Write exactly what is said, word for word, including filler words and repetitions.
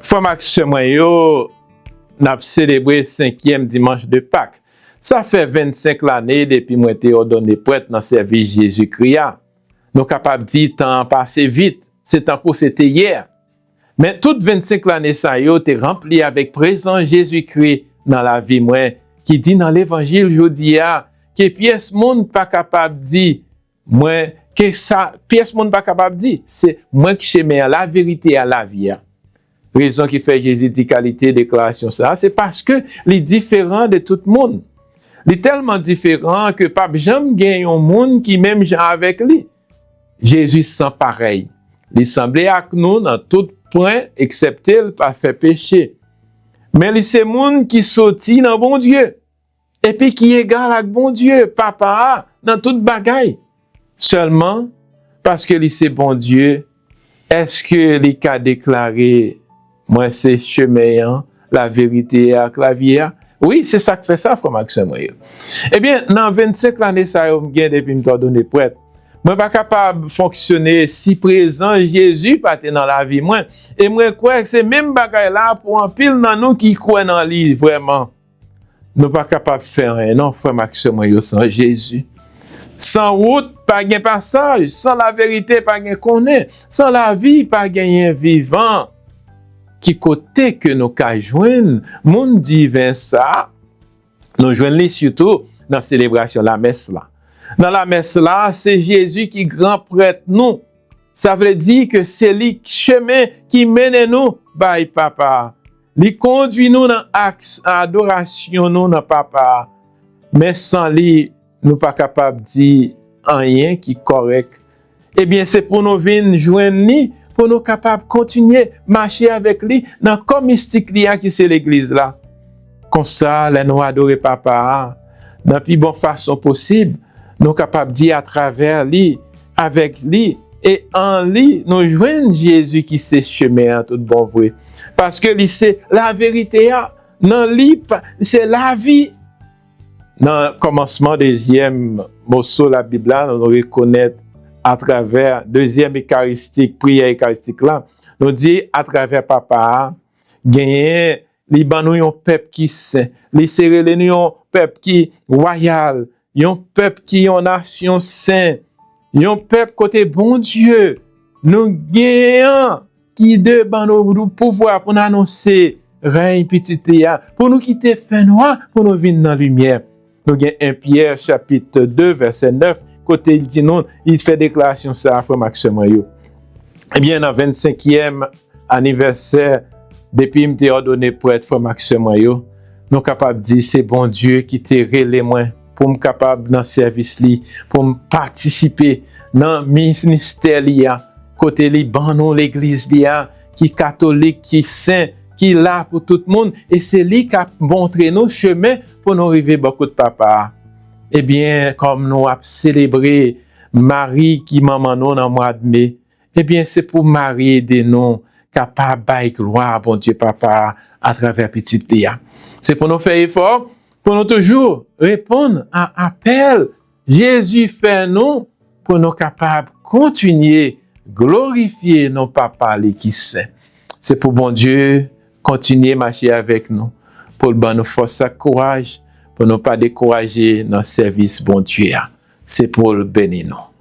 Frè m ak sè mwen yo, n ap selebre senkyèm dimanch de Pak. Sa fè vennsenk lane depi mwen te òdone prèt nan sèvis Jezikri a. Nou kapab di tan an pase vit, se tankou se te yè. Men tout vennsenk lane sa yo te ranpli avèk prezans Jezikri nan lavi mwen, ki di nan levanjil jodi a, ke pyès moun pa kapab di, mwen, ke sa, pyès moun pa kapab di, se mwen k chemen an, laverite a, lavi a. Rezon ki fè Jezi di kalite deklarasyon sa a, se paske li diferan de tout moun. Li tèlman diferan ke p ap janm gen yon moun ki menm jan avèk li. Jezi san parèy. Li sanble ak nou nan tout pwen, eksepte l pa fè peche. Men li se moun ki soti nan Bondye, epi ki egal ak Bondye, Papa a, nan tout bagay. Sèlman, paske li se Bondye, èske li ka deklare, "Mwen se chemen an, laverite a ak lavi a"? Wi, se sa k fè sa, frè m ak sè mwen yo. Ebyen, nan vennsenk lane sa yo m gen depi m t òdone prèt, mwen pa kapab fonksyone si prezans Jezi pa te nan lavi mwen. E mwen kwè se menm bagay la pou anpil nan nou ki kwè nan li vrèman. Nou pa kapab fè anyen non, frè m ak sè mwen yo, san Jezi. San wout, pa gen pasaj. San laverite, pa gen konnen. San lavi, pa genyen vivan. Ki kote ke nou ka jwenn moun diven sa a? Nou jwenn li sitou nan selebrasyon lamès la. Nan lamès la, se Jezi ki gran prèt nou. Sa vle di ke se li chemen ki mennen nou bay Papa a. Li kondui nou nan aks adorasyon nou nan Papa a. Men san li, nou pa kapab di anyen ki kòrèk. Ebyen, se pou nou vin jwenn li, pou nou kapab kontinye mache avèk li nan kò mistik li a ki se legliz la. Konsa, lè nou adore Papa a, nan pi bon fason posib, nou kapab di atravè li, avèk li, e an li, nou jwenn Jezi ki se chemen an tout bon vre. Paske li se laverite a, nan li, pa- se lavi. Nan kòmansman dezyèm moso Labib la, nou rekonèt atravè dezyèm ekaristik, priyè ekaristik la, nou di atravè Papa a, genyen, li ban nou yon pèp ki sen. Li se rele nou yon pèp ki wayal, yon pèp ki yon nasyon sen, yon pèp kote Bondye nou genyen an ki de ban nou pouvwa pou n anonse rèy pitit li a, pou nou kite fènwa, pou nou vin nan limyè. Nou gen en Pyè chapit de vèsè nèf, kote l di nou, li fè deklarasyon sa a, frè m ak sè mwen yo. Ebyen, nan vennsenkyèm anivèsè depi m te òdone prèt, frè m ak sè mwen yo, nou kapab di se Bondye ki te rele mwen pou m kapab nan sèvis li, pou m patisipe nan ministè li a, kote li ban nou legliz li a, ki katolik, ki sen, ki la pou tout moun, e se li k ap montre nou chemen pou nou rive bò kote Papa a. Ebyen, kòm nou ap selebre Mari ki manman nou nan mwa de me, ebyen, se pou Mari ede nou kapab bay glwa a Bondye Papa a atravè pitit li a. Se pou nou fè efò, pou nou toujou reponn a apèl Jezi fè nou, pou nou kapab kontinye glorifye non Papa li ki sen. Se pou Bondye kontinye mache avèk nou, pou l ban nou fòs ak kouraj, pou nou pa dekouraje nan sèvis Bondye a. Se pou l beni nou.